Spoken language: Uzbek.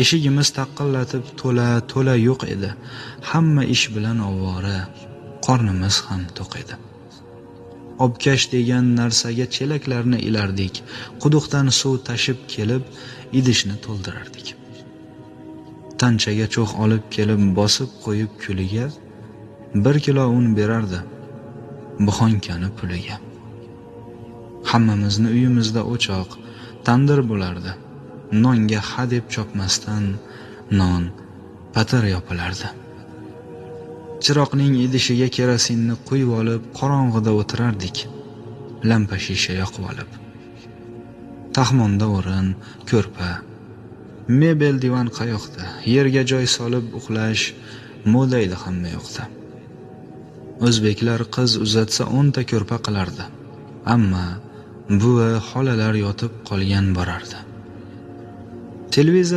Eshigimiz taqillatib to'la to'la yo'q edi. Hamma ish bilan ovora, qornimiz ham to'q edi. Obkash degan narsaga chelaklarni ilardik. Quduqdan suv tashib kelib, idishni to'ldirardik. Tanchaga cho'g' olib kelib bosib qo'yib kuliga 1 kilo un berardi buxonkani puliga. Hammamizni uyimizda o'choq, tandir bo'lardi. Nonga ha deb chopmasdan non patir yopilardi. Chiroqning idishiga kerosinni quyib olib, qorong'ida o'tirardik. Lampa shisha yoqib olib. Taxmonda o'rin, ko'rpa, mebel divan qayoqda? Yerga joy solib uxlash moda edi hamma yoqda. O'zbeklar qiz uzatsa 10 ta ko'rpa qilardi. Amma buvi, xolalar yotib qolgan borardi. Televizor